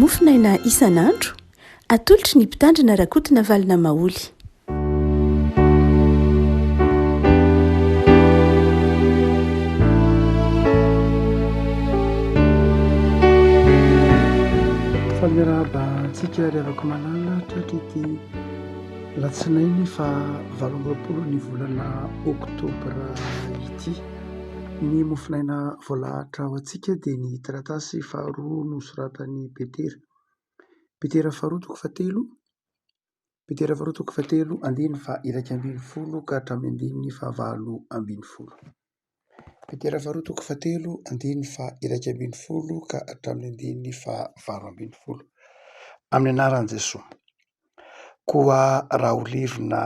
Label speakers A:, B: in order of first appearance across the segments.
A: Mofonaina isan'andro, atolotry ny Mpitandrina Rakotonavalona Maholy.
B: Faly miarahaba antsika ry havako malala tratry ity latsinainy faha 28 ny volana oktobra ity. Ny mofonaina voalahatra ho antsika dia ny taratasy faharoa nosoratan'i Petera. Petera faharoa toko fahatelo, Petera faharoa toko fahatelo andininy faha-iraika ambin'ny folo ka hatramin'ny andininy fahavalo ambin'ny folo. Petera faharoa toko fahatelo andininy faha-iraika ambin'ny folo ka hatramin'ny andininy fahavalo ambin'ny folo. Amin'ny anaran'i Jesoa. Koa raha ho levona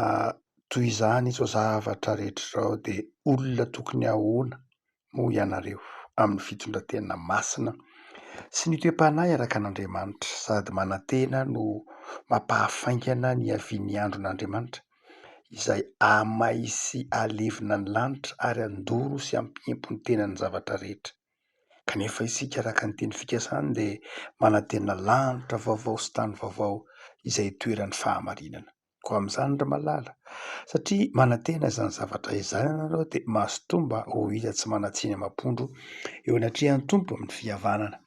B: toy izany izao zavatra rehetra izao dia olona tokony ahoana moa ianareo amin'ny fitondran-tena masina sy ny toe-panahy araka an'Andriamanitra sady manantena no mampahafaingana ny hiavian'ny andron'Andriamanitra izay hahamay sy hahalevona ny lanitra ary handoro sy hampiempo ny tenan'ny zavatra rehetra. Kanefa isika araka ny teny fikasany dia manantena lanitra vaovao sy tany vaovao izay itoeran'ny fahamarinana. Koa amin'izany ry malala, satria manantena izany zavatra izany ianareo dia mazotoa mba ho hita tsy manan-tsiny amam-pondro eo anatrehan'ny Tompo amin'ny fihavanana.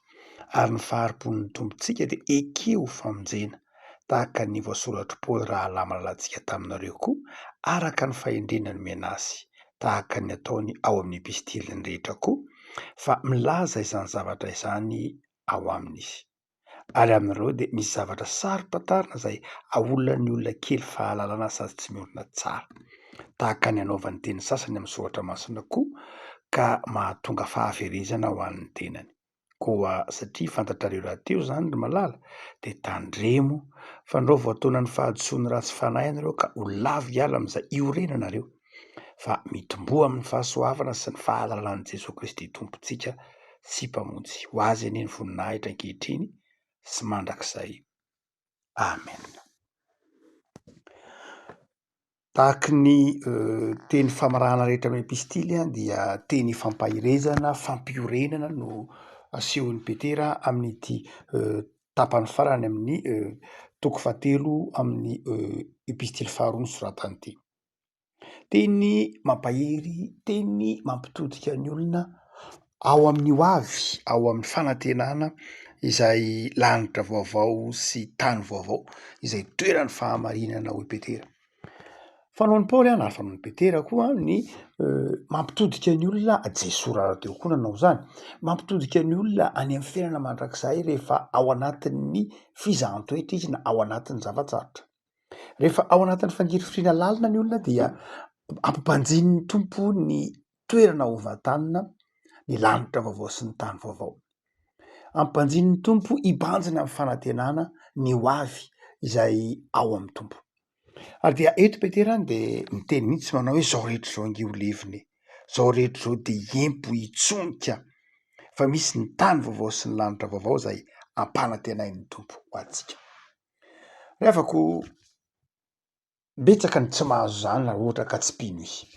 B: Ary ny fahari-pon'ny Tompontsika dia ekeo ho famonjena, tahaka ny voasoratr'i Paoly rahalahy malalantsika taminareo koa, araka ny fahendrena nomena azy, tahaka ny ataony ao amin'ny epistiliny rehetra koa, fa milaza izany zavatra izany ao aminy izy. Ary amin'ireo dia misy zavatra saro-pantarina izay aolan'ny olona kely fahalalana sady tsy miorina tsara, tahaka ny anaovan'ny teny sasany amin'ny soratra masina koa, ka mahatonga fahaverezana ho an'ny tenany. Koa satria fantatrareo rahateo izany ry malala dia tandremo fandrao voataonan'ny fahadisoan'ny ratsy fanahy ianareo ka ho lavo hiala amin'izay iorenanareo fa mitomboa amin'ny fahasoavana sy ny fahalalan'i Jesoa Kristy Tompontsika sy Mpamonjy. Ho Azy anie ny voninahitra ankehitriny sy mandrakizay. Amen. Tahaky ny teny famarana rehetra amin'ny epistily dia teny fampaherezana, fampiorenana no asehon'i Petera amin'ity tapany farany amin'ny toko fahatelo amin'ny epistily faharoa nosoratany ity. Teny mampahery, teny mampitodika ny olona ao amin'ny ho avy, ao amin'ny fanantenana izay lanitra vaovao sy tany vaovao izay toeran'ny fahamarinana hoy Petera. Fanaon'i Paoly ary fanaon'i Petera koa ny mampitodika ny olona, Jesoa rahateo koa nanao izany, mampitodika ny olona any amin'ny fiainana mandrakizay rehefa ao anatin'ny fizahan-toetra izy na ao anatin'ny zava-tsarotra. Rehefa ao anatin'ny fangirifiriana lalina ny olona dia ampibanjinin'ny Tompo ny toerana hovantanina, ny lanitra vaovao sy ny tany vaovao. Ampibanjinin'ny Tompo hibanjina amin'ny fanantenana ny ho avy izay ao amin'ny Tompo. Ary dia eto Petera dia miteny mihitsy manao hoe zao rehetra izao ange ho levona e, zao rehetra izao dia hiempo hitsonika fa misy ny tany vaovao sy ny lanitra vaovao izay ampanantenain'ny Tompo ho antsika. Ry havako, betsaka ny tsy mahazo izany raha ohatra ka tsy mpino izy.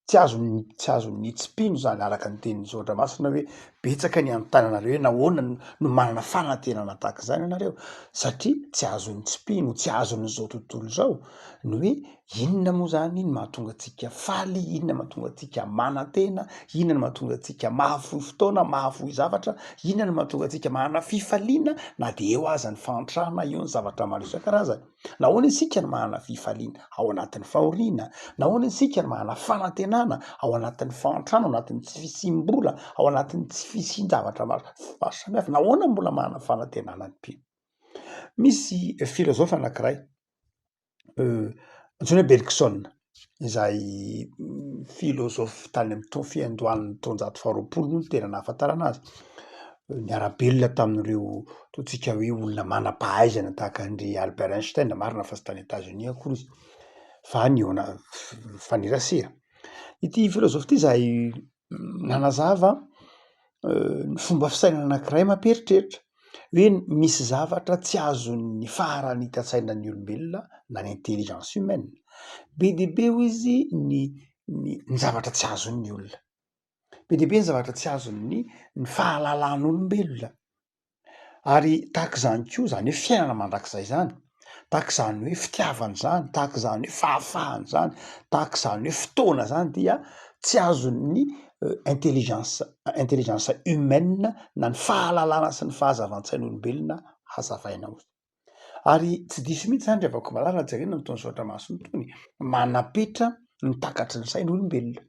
B: Tsy azon'ny tsy azon'ny tsy mpino izany araka ny tenin'ny soratra masina hoe betsaka ny anontany anareo hoe nahoana no manana fanantenana tahaka izany ianareo? Satria tsy azon'ny tsy mpino, tsy azon'izao tontolo izao ny hoe inona moa izany no mahatonga antsika faly, inona mahatonga antsika manantena, inona no mahatonga antsika mahafoy fotoana, mahafoy zavatra, inona no mahatonga antsika manana fifaliana na dia eo aza ny fahantrana, eo ny zavatra maro isan-karazany. Nahoana isika no manana fifaliana ao anatin'ny fahoriana? Nahoana isika no manana fanantenana ao anatin'ny fahantrana, ao anatin'ny tsy fisiam-bola, ao anatin'ny tsy fisian-javatra maro maro samihafa? Nahoana no mbola manana fanantenana ny mpino? Misy filôzôfa anankiray antsoina hoe Bergson izay filôzôfy tany amin'ny tao fiandohan'ny taonjato faharoapolo moa no tena nahafantarana azy, niara-belona tamin'ireo ataontsika hoe olona manam-pahaizana tahaka an-dry Albert Einstein, marina fa tsy tany Etazonia akory izy fa nihaona nifanerasera. Ity filôzôfy ity izay nanazava ny fomba fisainana anankiray mampieritreritra hoe misy zavatra tsy azon'ny faharanitan-tsainan'ny olombelona na ny intelligence humaine. Be dia be hoy izy ny ny ny zavatra tsy azon'ny olona, be dia be ny zavatra tsy azon'ny ny fahalalan'olombelona. Ary tahaka izany koa izany hoe fiainana mandrakizay izany, tahaka izany hoe fitiavana izany, tahaka izany hoe fahafahana izany, tahaka izany hoe fotoana izany dia tsy azon'ny intelligence intelligence humaine na ny fahalalana sy ny fahazavan-tsain'olombelona hazavaina. Ary tsy diso mihitsy izany ry havako malala raha jerena ny tony soratra masina itony, manapetra ny takatry ny sain'olombelona,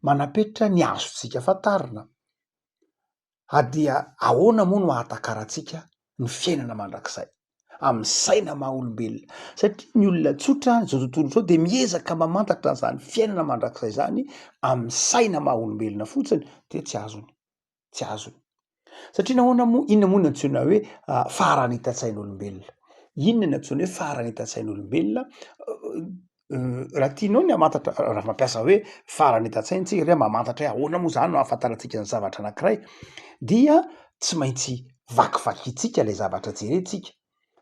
B: manapetra ny azontsika fantarina. Ary dia ahoana moa no ahatakarantsika ny fiainana mandrakizay amin'ny saina maha olombelona? Satria ny olona tsotra izao tontolo izao dia miezaka mamantatra an'izany fiainana mandrakizay izany amin'ny saina maha olombelona fotsiny dia tsy azony, tsy azony. Satria nahoana moa, inona moa no antsoina hoe faharanitan-tsain'olombelona? Inona no antsoina hoe faharanitan-tsain'olombelona? Raha tianao ny hamantatra, raha mampiasa hoe faharanitan-tsaina tsika ve mamantatra hoe ahoana moa zany no ahafantarantsika ny zavatra anankiray dia tsy maintsy vakivakintsika ilay zavatra jerentsika,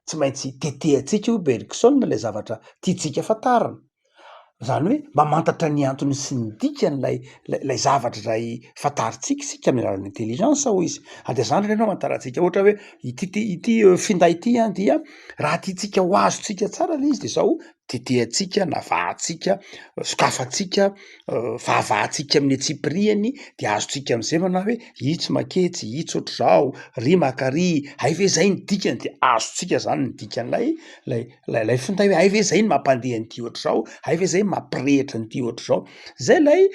B: tsy maintsy tetehantsika hoy Bergson ilay zavatra tiantsika fantarina, zany hoe mamantatra ny antony sy ny dikany lay lay zavatra izay fantarintsika isika amin'ny alalan'ny intelligence hoy izy, ary de zany re no amantarantsika ohatra hoe ity ty ity finday ity an dia raha tiantsika ho azontsika tsara le izy de zao tetehantsika na vahantsika, sokafantsika, vahavahantsika amin'ny antsipiriany de azontsika am'zay manao hoe itsy maketsy, itsy ohatr'izao, ry maka ary, hay ve zay ny dikany de azontsika zany ny dikan'ilay lay lay lay finday hoe hay ve zay ny mampandeha an'ity ohatr'izao, hay ve zay mampirehitra an'ity ohatr'izao, zay lay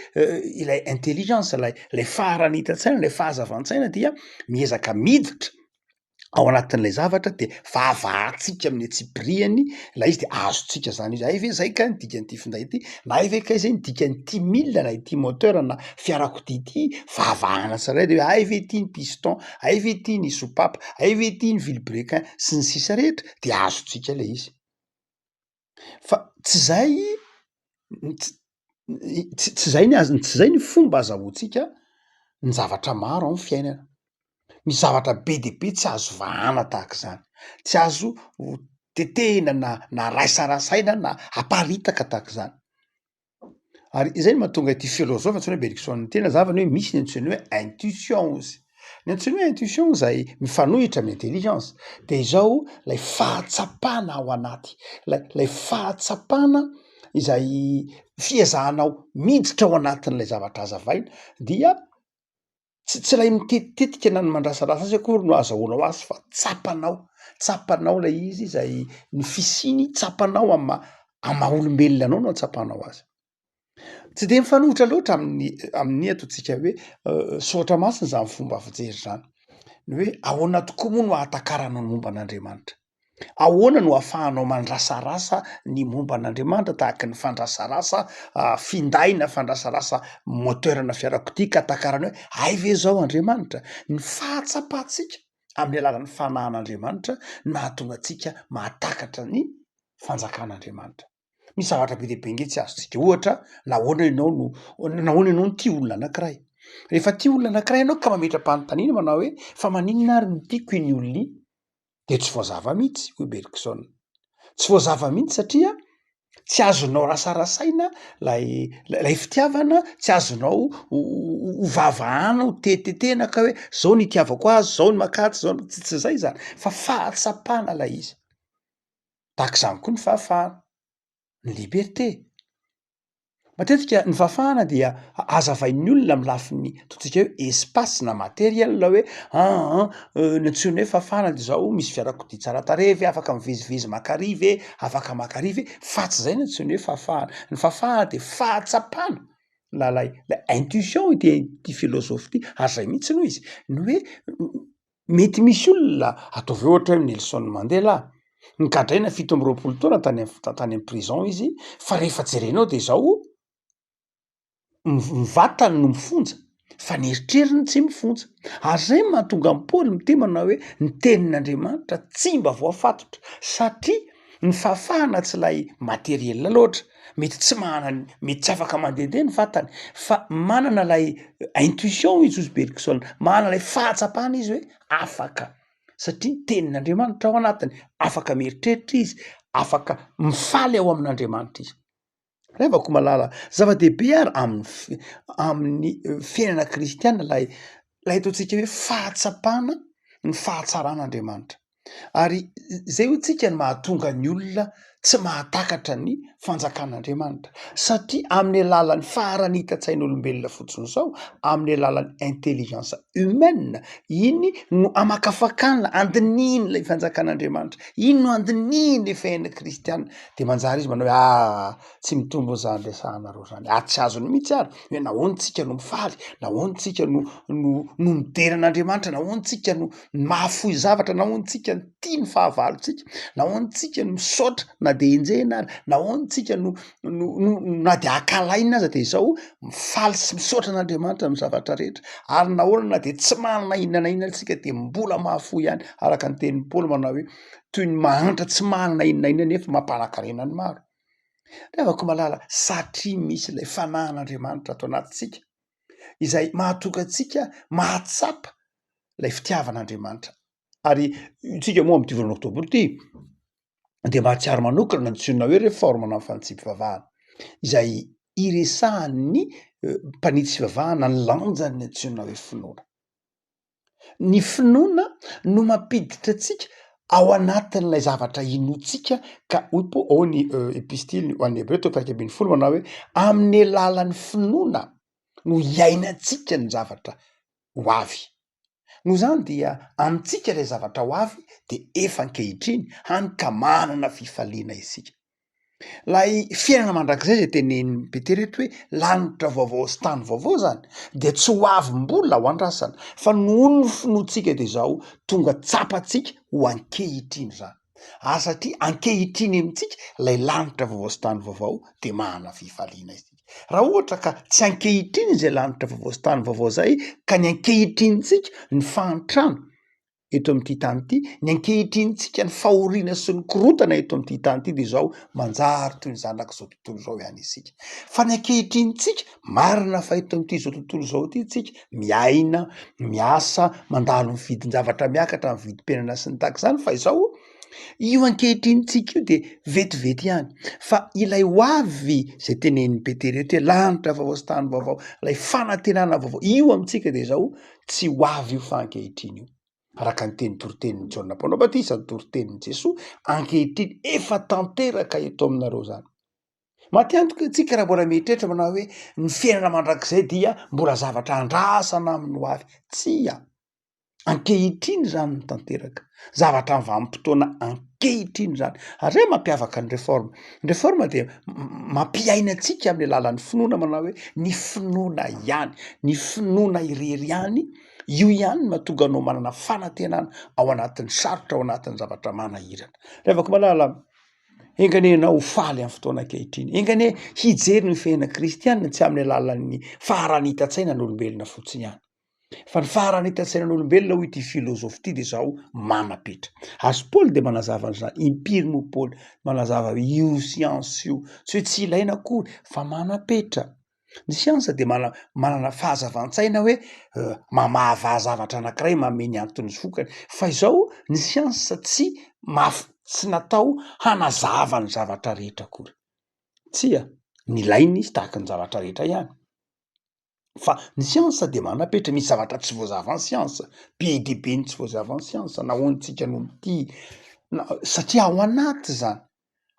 B: ilay intelligence lay lay faharanitan-tsaina, lay fahazavan-tsaina dia miezaka miditra ao anatin'ilay zavatra de vahavahantsika amin'ny antsipiriany ilay izy de azontsika zany izy, hay ve zay kay ny dikan'ity finday ity, na hay ve kay zay ny dikan'ity milina na ity moteur na fiarakodia ity, vahavahana tsirairay de hoe hay ve ity ny piston, hay ve ity ny soupape, hay ve ity ny vilebrequin sy ny sisa rehetra de azontsika ilay izy. Fa tsy zay tsy tsy zay ny azo- tsy zay ny fomba azahoantsika ny zavatra maro amin'ny fiainana. Misy zavatra be dia be tsy azo vahana tahak'izany, tsy azo tetehina na na raisarasaina na aparitaka tahak'izany. Ary izay no mahatonga ity filôzôfa antsoina hoe Bergson ity nazava ny hoe misy ny antsoina hoe intuition ozy. Ny antsoina hoe intuition izay mifanohitra amin'ny intelligence de izao lay fahatsapana ao anaty, lay lay fahatsapana izay fiezahanao miditra ao anatin'ilay zavatra hazavaina dia Tsy tsy ilay mitetitetika na ny mandrasarasa azy akory no ahazahoanao azy fa tsapanao, tsapanao ilay izy izay ny fisiany tsapanao amy maha amy maha olombelona anao no ahatsapanao azy. Tsy de mifanohitra loatra amin'ny amin'ny ataontsika hoe soratra masina zany fomba fijery zany, ny hoe ahoana tokoa moa no ahatakaranao ny momba an'Andriamanitra? Ahoana no ahafahanao mandrasarasa ny momba an'Andriamanitra tahaka ny fandrasarasa finday na fandrasarasa moteur-na fiarakodia ka takarana hoe hay ve zao Andriamanitra? Ny fahatsapantsika amin'ny alalan'ny fanahin'Andriamanitra no mahatonga antsika mahatakatra ny fanjakan'Andriamanitra. Misy zavatra be dia be nge tsy azontsika, ohatra nahoana ianao no nahoana ianao no tia olona anankiray? Rehefa tia olona anankiray ianao ka mametra-panontaniana manao hoe fa maninona ary no tiako iny olona iny? De tsy voazava mihitsy hoy Bergson, tsy voazava mihitsy satria tsy azonao rasarasaina lay lay fitiavana, tsy azonao ho vavahana ho tetitetehina ka hoe zao no itiavako azy, zao no makatsy, zao no, tsy zay zany fa fahatsapana lay izy. Tahaka izany koa ny fahafahana, ny liberté. Matetika ny fahafahana dia hazavain'ny olona amin'ny lafiny ataontsika hoe espace na materiel hoe aa ny antsoina hoe fahafahana de zao misy fiarakodia tsara tarehy ve, afaka mivezivezy maka ary ve, afaka maka ary ve, fa tsy zay ny antsoina hoe fahafahana, ny fahafahana de fahatsapana na lay lay intuition ity ity filôzôfy ity ary zay mihitsy no izy, ny hoe Mety misy olona, ataovy ohatra hoe Nelson Mandela, nogadraina 27 taona tany am- tany am prison izy, fa rehefa jerenao de zao, ny v- ny vatany no mifonja fa ny eritreriny tsy mifonja, ary zay no mahatonga an'i Paoly miteny manao hoe ny tenin'Andriamanitra tsy mba voafatotra satria ny fahafahana tsy ilay materiel loatra, mety tsy manana, mety tsy afaka mandehandeha ny vatany fa manana ilay intuition hoy Jules Bergson, manana ilay fahatsapana izy hoe afaka satria ny tenin'Andriamanitra ao anatiny, afaka mieritreritra izy, afaka mifaly ao amin'Andriamanitra izy. Revako malala, zava-dehibe ary amin'ny fi- amin'ny fiainana kristiana lay lay ataontsika hoe fahatsapana. ny fahatsaran'Andriamanitra. Ary zay hoy tsika no mahatonga ny olona tsy mahatakatra ny fanjakan'Andriamanitra satria amin'ny alalan'ny faharanitan-tsain'olombelona fotsiny izao, amin'ny alalan'ny intelligence humaine, iny no amakafakana, andinihiny ilay fanjakan'Andriamanitra, iny no andinihiny ilay fiainana kristiana, de manjary izy manao hoe ah tsy mitombina zany resahanareo zany, ary tsy azony mihitsy ary hoe nahoana tsika no mifaly, nahoana tsika no no no midera an'Andriamanitra, nahoana tsika no mahafoy zavatra, nahoana tsika no tia ny fahavalontsika, nahoana tsika no misaotra na de enjehina ary, nahoana tsika no no no na de ankahalaina aza de izao mifaly sy misaotra an'Andriamanitra amin'ny zavatra rehetra, ary nahoana na de tsy manana inona na inona tsika de mbola mahafoy ihany, araka ny tenin'i Paoly manao hoe toy ny mahantra tsy manana inona na inona nefa mampanan-karena ny maro. Ry havako malala, satria misy ilay fanahin'Andriamanitra ato anatintsika, izay mahatonga antsika mahatsapa ilay fitiavan'Andriamanitra. Ary isika moa amin'ity volana oktobra ity dia mahatsiaro manokana ny antsoina hoe réforme na ny fanitsiam-pivavahana, izay iresahan'ny mpanitsy fivavahana ny lanjan'ny antsoina hoe finoana. Ny finoana no mampiditra antsika ao anatin'ilay zavatra inoantsika ka hoy Paoly ao ny epistily ho an'ny Hebreo toko 11 manao hoe amin'ny alalan'ny finoana no iainantsika ny zavatra ho avy. Noho izany dia amintsika ilay zavatra ho avy dia efa ankehitriny, hany ka manana fifaliana isika. Ilay fiainana mandrakizay izay tenenin'i Petera eto hoe lanitra vaovao sy tany vaovao izany dia tsy ho avy mbola ho andrasana fa noho ny finoantsika dia izao tonga tsapantsika ho ankehitriny izany. Ary satria ankehitriny amintsika ilay lanitra vaovao sy tany vaovao dia manana fifaliana isika. Raha ohatra ka tsy ankehitriny izay lanitra vaovao sy tany vaovao izay ka ny ankehitrinintsika ny fahantrana, eto amin'ity tany ity, ny ankehitrinintsika, ny fahoriana sy ny korontana eto amin'ity tany ity dia izao, manjary toy ny zanak'izao tontolo izao ihany isika. Fa ny ankehitrinintsika, marina fa eto amin'ity izao tontolo izao ity tsika, miaina, miasa, mandalo ny vidin-javatra miakatra, ny vidim-piainana sy ny tahaka izany, fa izao, io ankehitrinintsika io dia vetivety ihany, fa ilay ho avy izay tenenin'i Petera eto hoe lanitra vaovao sy tany vaovao, ilay fanantenana vaovao, io amintsika dia izao, Tsy ho avy io fa ankehitriny io. Araka ny teny toritenin'i Jaona Mpanao Batisa, ny toritenin'i Jesoa, ankehitriny efa tanteraka eto aminareo izany. Maty antoka isika raha mbola mieritreritra manao hoe ny fiainana mandrakizay dia mbola zavatra andrasana amin'ny ho avy. Tsia! Ankehitriny izany no tanteraka. Zavatra amin'ny vanim-potoana ankehitriny izany. Ary izay mampiavaka ny réforme. Ny réforme dia mampiaina antsika amin'ny alalan'ny finoana manao hoe ny finoana ihany, ny finoana irery ihany, io ihany no mahatonga anao manana fanantenana ao anatin'ny sarotra, ao anatin'ny zavatra manahirana. Ry havako malala, enga anie ianao ho faly amin'ny fotoana ankehitriny, enga anie hijery ny fiainana kristianina tsy amin'ny alalan'ny faharanitan-tsaina an'olombelona fotsiny ihany. Fa ny faharanitan-tsainan'olombelona hoy ity filôzôfy ity de zao manam-petra. Ary Paoly de manazava an'izany, impiry moa Paoly manazava hoe io siansa io, tsy hoe tsy ilaina akory fa manam-petra. Ny siansa de mana- manana fahazavan-tsaina hoe mamahavaha zavatra anankiray, manome ny antony sy vokany, fa izao ny siansa tsy maf- tsy natao hanazava ny zavatra rehetra akory. Tsia, nilaina izy tahaka ny zavatra rehetra ihany. Fa ny siansa dia manam-petra, misy zavatra tsy voazavan'ny siansa, be dia be ny tsy voazavan'ny siansa, nahoana tsika no mitia, na satria ao anaty zany,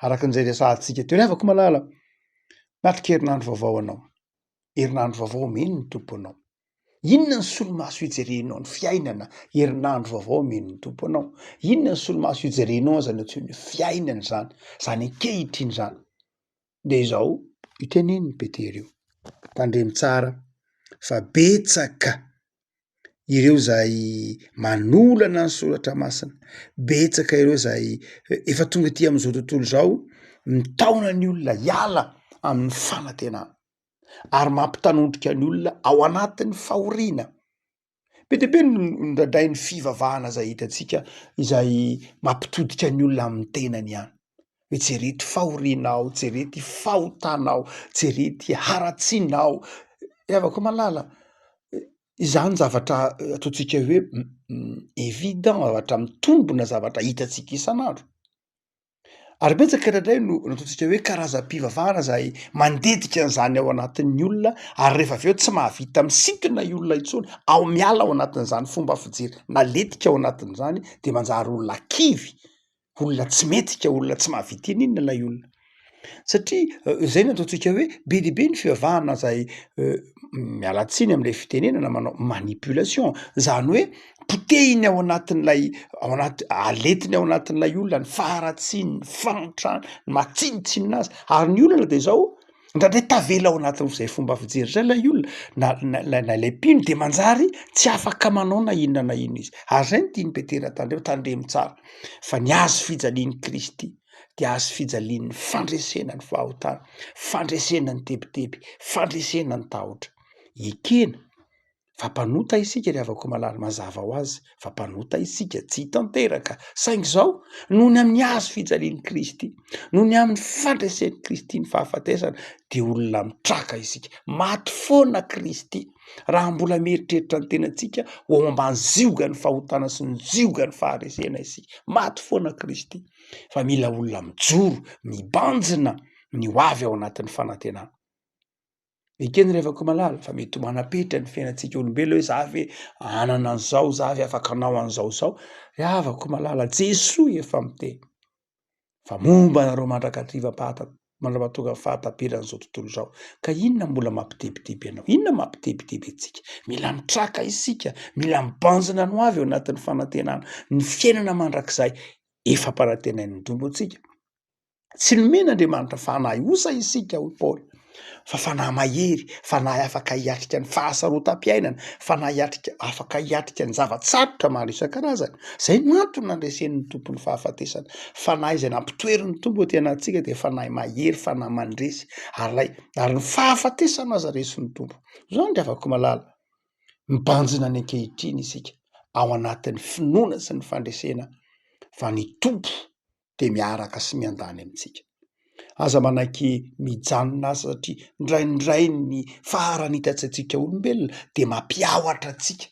B: araka an'izay resahantsika teo, ry havako malala, miatrika herinandro vaovao anao, herinandro vaovao omeny ny Tompo anao, inona ny solomaso ijerenao ny fiainana, herinandro vaovao omeny ny Tompo anao, inona ny solomaso ijerenao izany antsoina hoe fiainana izany, izany ankehitriny izany. Dia izao io tenenin'i Petera io, tandremo tsara fa betsaka ireo izay manolana ny soratra masina, betsaka ireo izay efa tonga aty amin'izao tontolo izao mitaona ny olona hiala amin'ny fanantenana ary mampitanondrika ny olona ao anatin'ny fahoriana. Be dia be ny indraindray ny fivavahana izay hitantsika izay mampitodika ny olona amin'ny tenany ihany. Hoe jereo ty fahorianao, jereo ty fahotanao, jereo ty haratsianao. Ry havako malala, izany zavatra ataontsika hoe évident, zavatra mitombina, zavatra hitantsika isan'andro. Ary betsaka indraindray no nataontsika hoe karazam-pivavahana zay mandetika an'izany ao anatin'ny olona ary rehefa avy eo tsy mahavita misintona io olona intsony ao miala ao anatin'izany fomba fijery naletika ao anatin'izany de manjary olona kivy, olona tsy mendrika, olona tsy mahavita inoninona ilay olona. Satria zay no ataontsika hoe be dia be ny fivavahana zay miala tsiny am'le fitenenana manao manipulation, zany hoe potehiny ao anatin'ilay ao anaty aletiny ao anatin'ilay olona ny faharatsiany, ny fahantrany, ny maha tsinontsinona azy ary ny olana de zao indraindray tavela ao anatin'izay fomba fijery zay lay olona na na na ilay mpino de manjary tsy afaka manao na inona na inona izy ary zay no tian'i Petera tandremo, tandremo tsara fa ny hazo fijalian'i Kristy dia hazo fijalian'ny fandresena ny fahotana, fandresena ny tebiteby, fandresena ny tahotra. Ekena fa mpanota isika ry havako malala, mazava ho azy fa mpanota isika, tsy tanteraka, saingy izao noho ny amin'ny hazo fijalian'i Kristy, noho ny amin'ny fandresen'i Kristy ny fahafatesana dia olona mitraka isika, maty foana Kristy raha mbola mieritreritra ny tenantsika ho ao ambany ziogan'ny fahotana sy ny ziogan'ny faharesena isika, maty foana Kristy fa mila olona mijoro, mibanjina ny ho avy ao anatin'ny fanantenana. Ekena ry havako malala fa mety ho manam-petra ny fiainantsika olombelona hoe za ve hanana an'izao, za ve afaka hanao an'izao zao, ry havako malala Jesoa efa miteny fa momba anareo mandrakariva am-pahata- mandra-pahatonga ny fahataperan'izao tontolo izao, ka inona mbola mampitebiteby anao, inona mampitebiteby antsika? Mila mitraka isika, mila mibanjina ny ho avy ao anatin'ny fanantenana, ny fiainana mandrakizay efa ampanantenain'ny Tompo antsika. Tsy nomen'Andriamanitra fanahy osa isika, hoy Paoly, fa fanahy mahery, fanahy afaka hiatrika ny fahasarotam-piainana, fanahy hiatrika, afaka hiatrika ny zava-tsarotra maro isan-karazany. Izay no antony nandresen'ny Tompo ny fahafatesana. Fanahy izay nampitoerin'ny Tompo aty anatintsika dia fanahy mahery, fanahy mandresy, ary ilay, ary ny fahafatesana aza resin'ny Tompo. Izany ry havako malala, mibanjina ny ankehitriny isika ao anatin'ny finoana sy ny fandresena fa ny Tompo dia miaraka sy miandany amintsika. Aza manaiky mijanona aza satria indraindray ny faharanitan-tsaintsika olombelona dia mampiahotra antsika,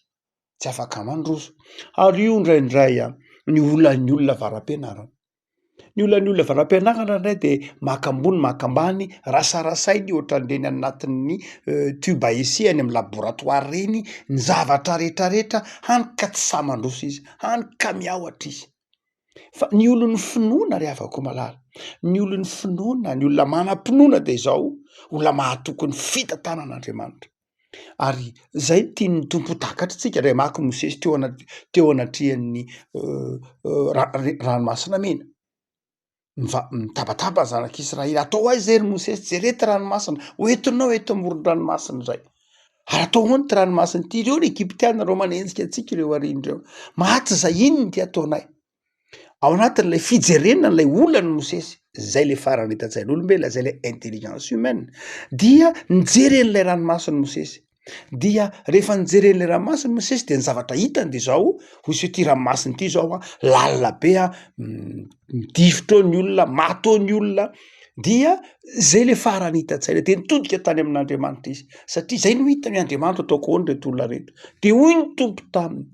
B: tsy afaka mandroso. Ary io indraindray ny olan'ny olona avara-pianarana. Ny olan'ny olona avara-pianarana indray dia maka ambony maka ambany, rasarasainy ohatran'ireny anatin'ny tube à essai any amin'ny laboratoara ireny ny zavatra rehetrarehetra, hany ka tsy sahy mandroso izy, hany ka miahotra izy. Fa ny olon'ny finoana ry havako malala, ny olon'ny finoana, ny olona manam-pinoana dia izao, olona mahatoky ny fitantanan'Andriamanitra. Ary zay no tian'ny Tompo ho takatritsika, ray mako Mosesy teo ana- teo anatrehan'ny ra- ranomasina mena. Miva- mitabataba ny zanak'Israely, atao aiza e ry Mosesy, jereo ty ranomasina, hoentinao eto amoron-dranomasina izay. Ary atao ahoana ty ranomasina ity? Ireo ny Egyptiana ireo manenjika antsika ireo aoriana ireo. Maty izay, inona ity ataonay? Ao anatin'ilay fijerena an'ilay olan'i Mosesy, zay le farany hitan-tsain'olombelona, zay le intelligence humaine, dia nijery an'ilay ranomasin'i Mosesy. Dia rehefa nijery an'ilay ranomasina i Mosesy dia ny zavatra hitany de zao, hoy izy hoe ty ranomasina ity zao an, lalina be an, midifotra eo ny olona, maty eo ny olona, dia zay le farany hitan-tsaina, de nitodika tany amin'Andriamanitra izy, satria zay no hitany hoe Andriamanitra ataoko ahoana reto olona reto, de hoy ny Tompo taminy,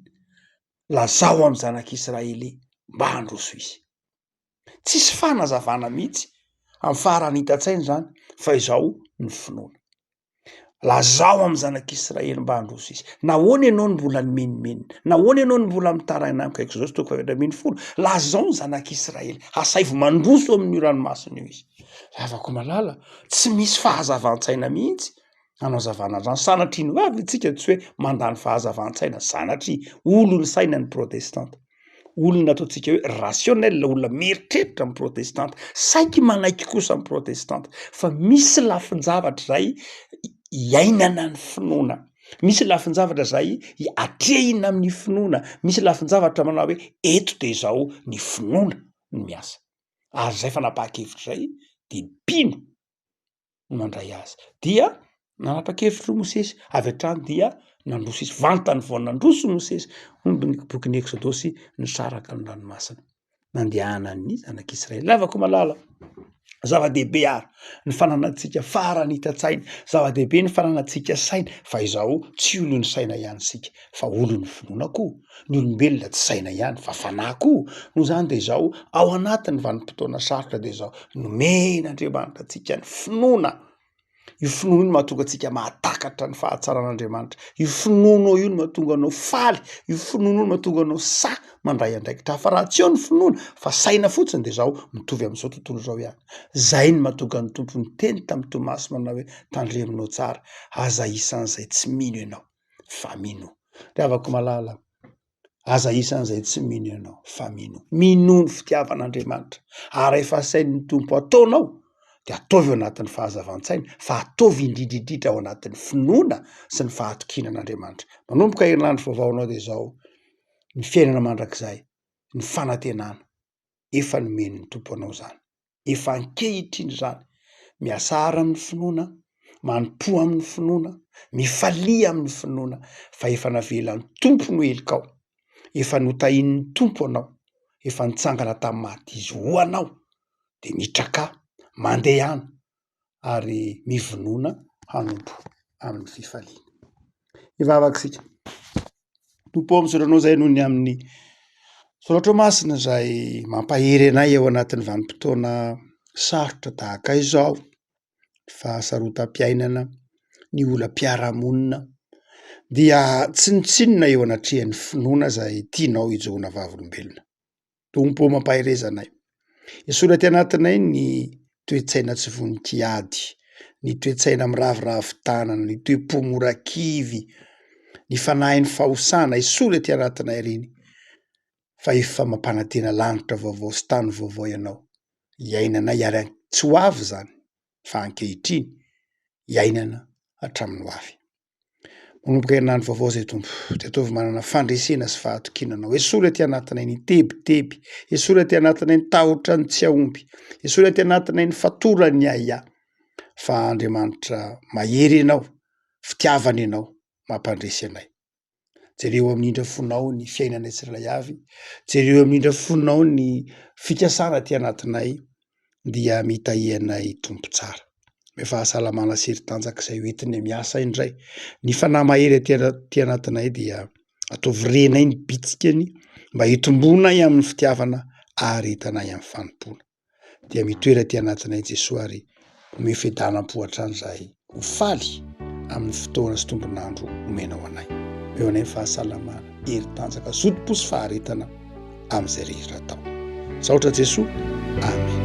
B: lazao amin'ny zanak'Israely mba handroso izy. Tsisy fanazavana mihitsy amin'ny faharanitan-tsaina izany fa izao ny finoana. Lazao amin'ny zanak'Israely mba handroso izy. Nahoana ianao no mbola nimenomenona? Nahoana ianao no mbola mitaraina amiko? Eksodosy toko faha-14. Lazao ny zanak'Israely, asaivo mandroso amin'io ranomasina io izy. Ry havako malala, tsy misy fahazavan-tsaina mihitsy hanazavana an'izany. Sanatria ny vava isika tsy hoe mandany fahazavan-tsaina, sanatria olon'ny saina ny protestanta. Olona ataontsika hoe rationnel, olona mieritreritra ny protestanta, saiky manaiky kosa ny protestanta fa misy lafin-javatra izay iainana ny finoana, misy lafin-javatra izay atrehina amin'ny finoana, misy lafin-javatra manao hoe eto de izao ny finoana no miasa, ary izay fanapahan-kevitra izay de mpino no nandray azy. Dia nanapa-kevitra i Mosesy, avy hatrany dia nandroso izy. Vantany vao nandroso i Mosesy, hoy ny bokin'ny Eksodosy, nisaraka ny ranomasina. Nandehanan'ny zanak'Israely. Ravako malala. Zava-dehibe ary ny fananantsika faharanitan-tsaina, zava-dehibe ny fananantsika saina, fa izao tsy olon'ny saina ihany isika fa olon'ny finoana koa, ny olombelona tsy saina ihany fa fanahy koa, noho izany de izao ao anatin'ny vanim-potoana sarotra de izao nomen'Andriamanitra antsika ny finoana. Io finoana io no mahatonga antsika mahatakatra ny fahatsaran'Andriamanitra. Io finoanao io no mahatonga anao faly, io finoana io no mahatonga anao sahy mandray andraikitra. Fa raha tsy eo ny finoana fa saina fotsiny de zao mitovy amin'izao tontolo izao ihany. Zay no mahatonga ny Tompo niteny tamin'i Tomasy manao hoe tandremonao tsara, aza isan'izay tsy mino ianao fa minoa. Ry havako malala, Aza isan'izay tsy mino ianao fa minoa. Minoa ny fitiavan'Andriamanitra. Ary rehefa asain'ny Tompo ataonao dia ataovy ao anatin'ny fahazavan-tsaina fa ataovy indrindra indrindra ao anatin'ny finoana sy ny fahatokiana an'Andriamanitra. Manomboka herinandro vaovao anao dia izao, ny fiainana mandrakizay, ny fanantenana. Efa nomen'ny Tompo anao izany. Efa ankehitriny izany. Miasara amin'ny finoana, manompoa amin'ny finoana, mifalia amin'ny finoana fa efa navelan'ny Tompo ny helokao, efa notahian'ny Tompo anao, efa nitsangana tamin'ny maty Izy ho anao, de mitrakà, mandehana ary mivonona hanompo amin'ny fifaliana. Hivavaka isika. Tompo ô, misaotra anao izahay noho ny amin'ny soratra masina izay mampahery anay ao anatin'ny vanim-potoana sarotra tahaka izao, ny fahasarotam-piainana, ny olam-piarahamonina dia tsinontsinona eo anatrehan'ny finoana izay tianao hijoroana vavolombelona. Tompo ô mampahereza anay. Esory aty anatinay ny toe-tsaina tsy vonon-kiady, ny toe-tsaina miraviravy tanana, ny toe-po mora kivy, ny fanahin'ny fahosana, esory aty anatinay ireny fa efa mampanantena lanitra vaovao sy tany vaovao ianao iainanay ary tsy ho avy izany fa ankehitriny iainana hatramin'ny ho avy. Manomboka herinandro vaovao izay Tompo, dia ataovy manana fandresena sy fahatokiana Anao. Esory aty anatinay ny tebiteby, esory aty anatinay ny tahotra ny tsy hahomby, esory aty anatinay ny fatoran'ny ahiahy. Fa Andriamanitra mahery Ianao, fitiavana Ianao, mampandresy anay. Jereo amin'ny indra fonao ny fiainanay tsirairay avy, jereo amin'ny indra fonao ny fikasana aty anatinay, dia mitahia anay Tompo tsara. Omeo fahasalamana sy hery tanjaka izay hoentinay miasa indray. Ny fanahy mahery aty aty anatinay dia ataovy renay ny bitsikany mba hitombonay amin'ny fitiavana ary hitanay amin'ny fanompoana. Dia mitoera aty anatinay Jesoa ary omeo fiadanam-po hatrany izahay ho faly amin'ny fotoana sy tombon'andro omenao anay. Omeo anay ny fahasalamana, hery tanjaka, zotom-po sy faharetana amin'izay rehetra atao. Misaotra Jesoa. Amen.